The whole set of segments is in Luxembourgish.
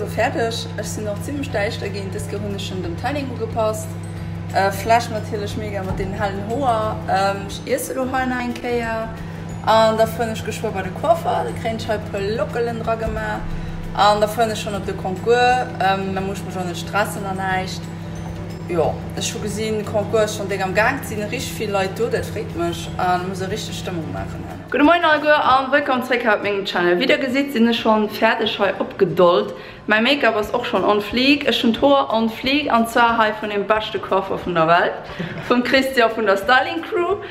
elo fäerdeg. Ech sinn och zimmlech däischter ginn. Dës Kéier hunn ech schonn dem Styling ugepasst. Flash natierlech mega mat deenen hellen Hoer. Ech iesse elo hei nach eng Kéier an da fueren ech geschwë bei de Coiffer. Da kréien ech hei e puer Lockelen dra gemaach an da fueren ech schonn op de Concours. Da muss ech mech och net stressen an näischt. Jo, ech hu gesinn, de Concours ass schonn déck am Gaang. Et sinn richteg vill Leit do, dat freet mech an muss e richteg Stëmmung maachen. Gudde Moien alleguer an wëllkomm zréck hei op mengem Channel. Wéi der gesitt sinn ech schonn fäerdeg hei opgedollt. Mäi Make-up ass och schonn on fleek. Ech hunn d'Hoer on fleek an zwar hei vun dem beschte Coiffer vun der Welt, vum Christian vun der Styling Crew.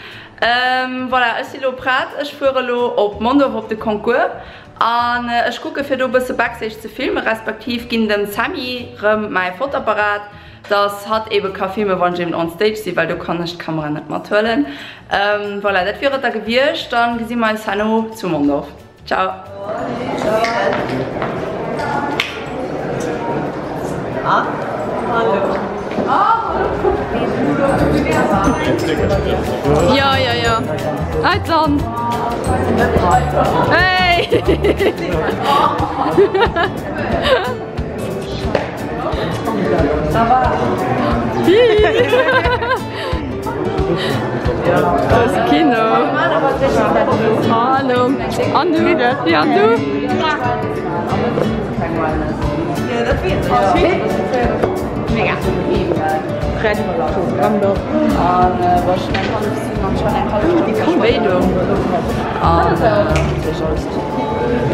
Voilà, ech si lo prett. Ech fuere lo op Mondorf op de Concours an ech kucke fir do e bësse Backstage ze filmen, respektiv ginn dem Sammy rëm mäi Fotoapparat. Dass hatt eben ka filmen wann ech eben on stage sinn, well do kann ech d'Kamera net mathuelen. Voilà, dat wier et da gewiescht. Dann gesi mer eis herno zu Mondorf. Ciao! Jo jo jo, hei dann! Hey! Kino. Hallo. An du? Ja, an du?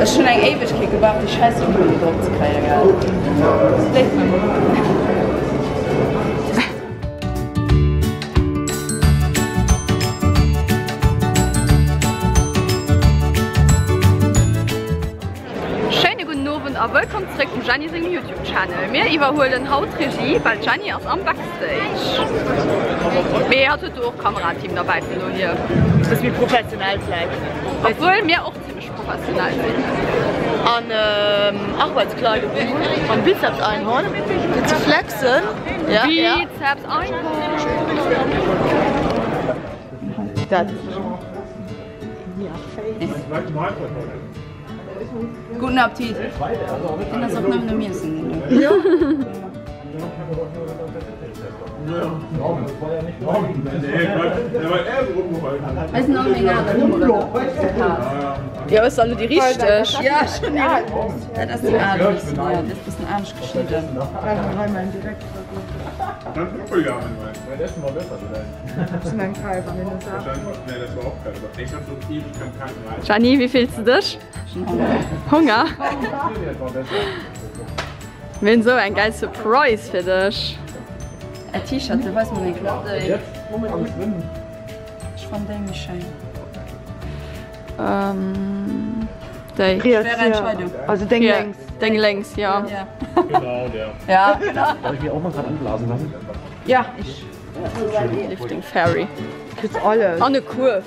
Ech hunn eng Éiwegkeet gebraucht déi schäiss Folie drop ze kréien gell. Schéine gudden Owend a wëllkomm zréck um Jeanny sengem Youtube Channel. Mir iwwerhuelen haut d'Regie, well d'Jeanny ass am Backstage. Mee hatt huet do och Kamerateam derbäi vun dohier. Bësse méi professionell vläicht. Obwuel mir och zimmlech professionell sinn. An Arbeitskleidung an Bizeps Einhorn fir ze flexen. Ja, ja. Bizeps Einhorn. Dat. Guten Appetit! Deen ass och nëmmen um Iessen. Hei sinn all meng aner Nummeren Jo, ass elo déi richteg? Ja, schon déi Dat ass déi al, déi ass e bëssen anescht geschnidden. Jeanny, wéi fills de dech? Honger? Mir hunn esou eng geil Surprise fir dech. Är T-Shirte, weis mol eng Kéier. Ech fannen déi méi schéin. Déi. Schwéier Entscheidung. Also deng lénks. Deng lénks, jo. Genau der. Ja. Darf ich mich auch mal grad anblasen lassen? Ja, ich. Lifting Fairy. Kriss alles. An e Kuerf.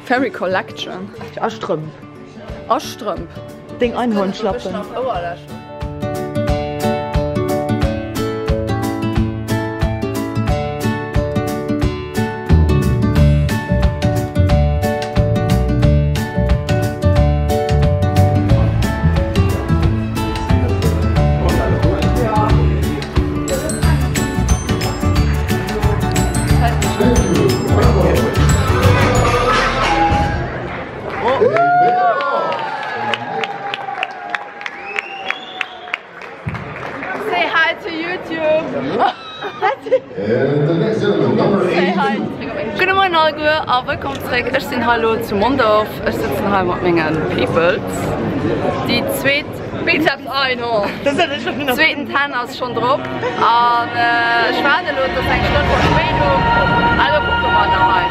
Fairy Collection. A Strëmp. A Strëmp. Deng Einhornschlappen. Say hi to YouTube! Say hi! Gudde Moien alleguer a wëllkomm zréck. Ech sinn hei elo zu Mondorf. Ech sëtzen hei mat menge Peoples. Déi zweet Bizeps Einhorn. Zweeten Ten ass schonn drop an ech waarden elo, et ass eng Stonn Verspéidung. Elo kucke mer nach hei.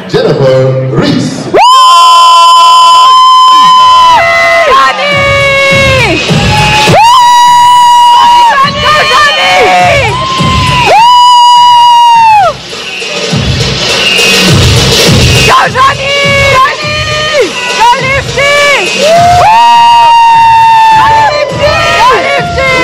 Jennifer Ries. Jeanny! Jeanny! Go Lifty! Go Lifty!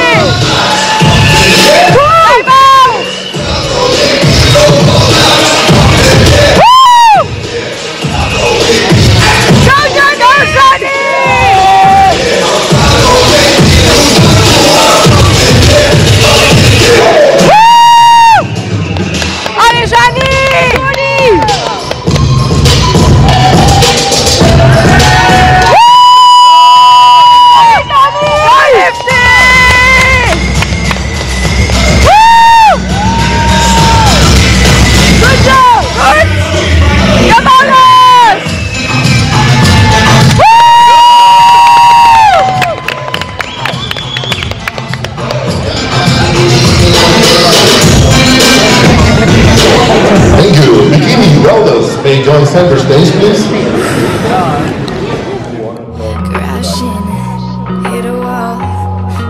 Thank you. Bikini Welders may join center stage, please. Crashing, hit a wall.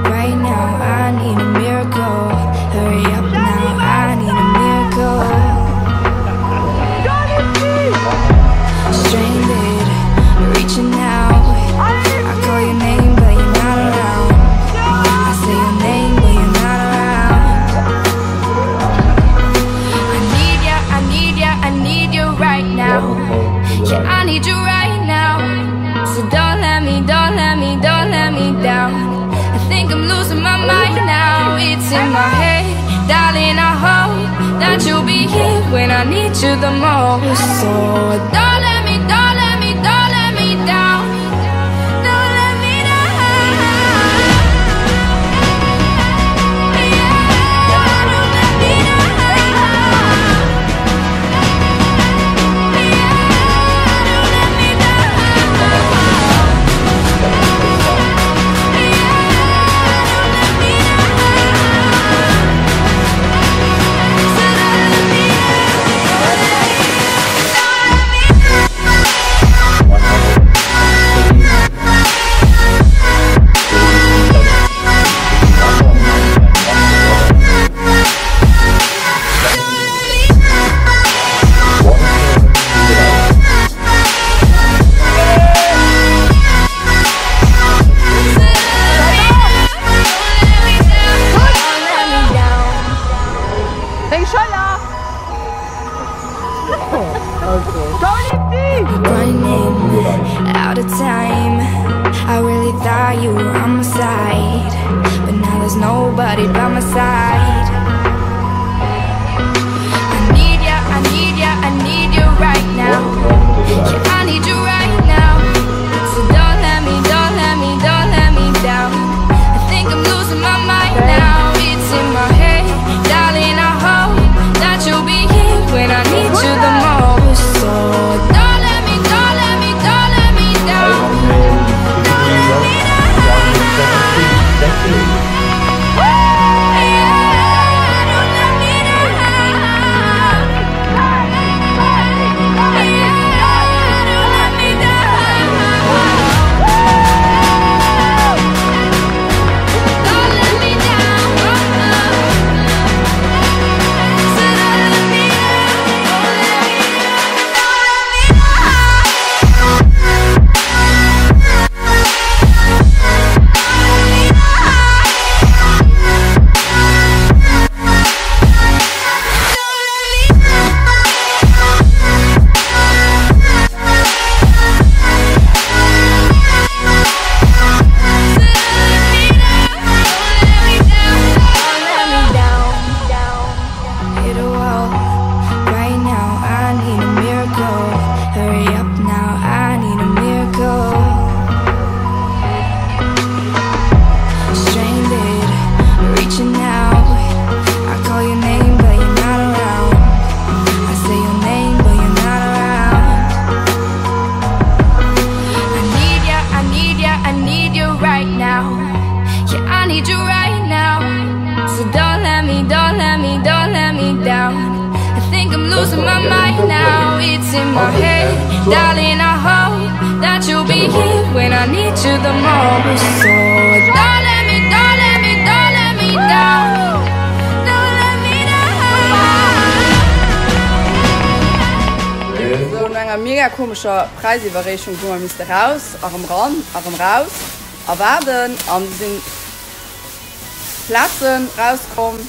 Right now, I need a miracle. Hurry up now, I need a miracle. Stranded, reaching out. I call your name, but you're not around. I say your name, but you're not around. I need ya, I need ya, I need you right now. Yeah, I need you right now. So don't let me, don't let me, don't let me down. I think I'm losing my mind now. It's in my head, darling. I hope that you'll be here when I need you the most. So don't let me, don't let me, don't let me down. Don't let me down. Yeah, don't let me down. Deng Schëller! Go Lifty! Running out of time. I really thought you were on my side, but now there's nobody by my side. I need ya, I need ya, I need you right now. Yeah, I need you right now. So don't let me, don't let me, don't let me down. I think I'm losing my mind now. It's in my head, darling. I hope that you'll be here when I need you the most. So don't let me, don't let me, don't let me down. Don't let me down. Yeah, don't let me down. Yeah, don't let me down. Don't let me down. So don't let me down. Don't let me down. Don't let me down. Hit a wall. Right now, I need a miracle. Hurry up now, I need a miracle. Stranded, reaching out. I call your name, but you're not around. I say your name, but you're not around. I need ya, I need ya, I need you right now. Yeah, I need you right now. So don't let me, don't let me, don't let me down. I think I'm losing my mind now. It's in my head, darling. I hope that you'll be here when I need you the most. So don't let me, don't let me, don't let me down. Don't let me down. Sou, no enger mega komescher Präisiwwerreechung hu mer misste raus a rëm ran a rëm raus a waarden an du sinn Plazen rauskomm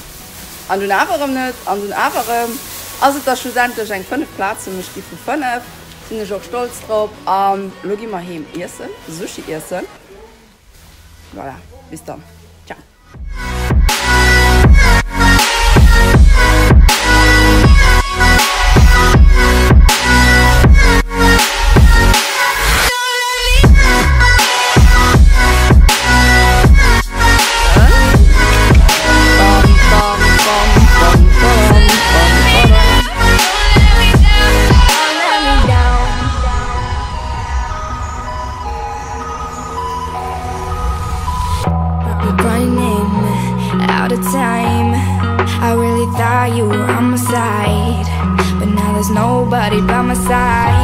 an dunn awer rëm net an dunn awer rëm. Ass et da schlussendlech eng 5 Plazen mech gi vu 5, sinn ech och stolz drop an lo gi mer heem iessen, Sushi iessen. Voilà, bis dann, ciao. Out of time I really thought you were on my side But now there's nobody by my side.